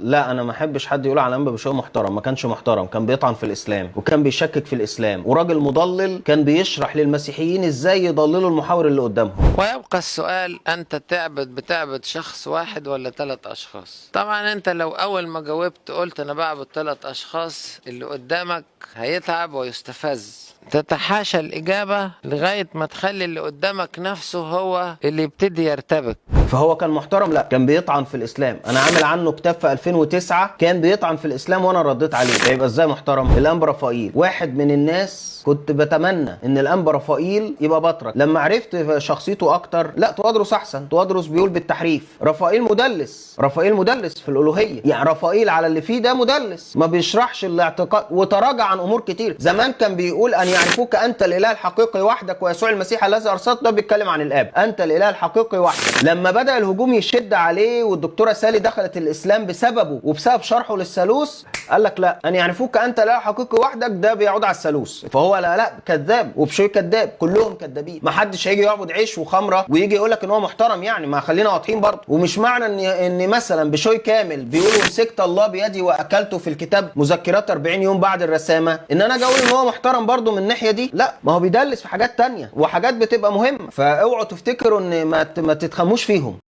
لا انا ما احبش حد يقول على انبا بشوي محترم. ما كانش محترم، كان بيطعن في الاسلام وكان بيشكك في الاسلام، وراجل مضلل، كان بيشرح للمسيحيين ازاي يضللوا المحاور اللي قدامهم. ويبقى السؤال، أنت بتعبد شخص واحد ولا 3 أشخاص؟ طبعا أنت لو أول ما جاوبت قلت أنا بعبد 3 أشخاص، اللي قدامك هيتعب ويستفز. تتحاشى الإجابة لغاية ما تخلي اللي قدامك نفسه هو اللي يبتدي يرتبك. فهو كان محترم؟ لا، كان بيطعن في الاسلام. انا عامل عنه كتاب في 2009 كان بيطعن في الاسلام وانا رديت عليه، فيبقى ازاي محترم؟ الانبا رفائيل واحد من الناس كنت بتمنى ان الانبا رفائيل يبقى بطرك، لما عرفت شخصيته اكتر لا تواضروس احسن. تواضروس بيقول بالتحريف، رفائيل مدلس، رفائيل مدلس في الالوهية، يعني رفائيل على اللي فيه ده مدلس، ما بيشرحش الاعتقاد وتراجع عن امور كتير. زمان كان بيقول ان يعرفوك انت الاله الحقيقي وحدك ويسوع المسيح الذي ارسلته، ده بيتكلم عن الاب، انت الاله الحقيقي وحدك. لما بدأ الهجوم يشد عليه والدكتورة سالي دخلت الاسلام بسببه وبسبب شرحه للثالوث، قال لك لا، ان يعرفوك انت الاله الحقيقي وحدك ده بيعود على الثالوث. فهو لا لا كذاب، وبشوي كذاب، كلهم كذابين. ما حدش هيجي يعبد عيش وخمره ويجي يقول لك ان هو محترم، يعني ما خلينا واضحين برضه. ومش معنى ان مثلا بشوي كامل بيقولوا مسكت الله بيدي واكلته في الكتاب مذكرات 40 يوم بعد الرسامه، ان انا اجي اقول ان هو محترم برضه من الناحية دي، لا، ما هو بيدلس في حاجات تانية وحاجات بتبقى مهمة. فاوعوا تفتكروا ان ما تتخموش فيهم.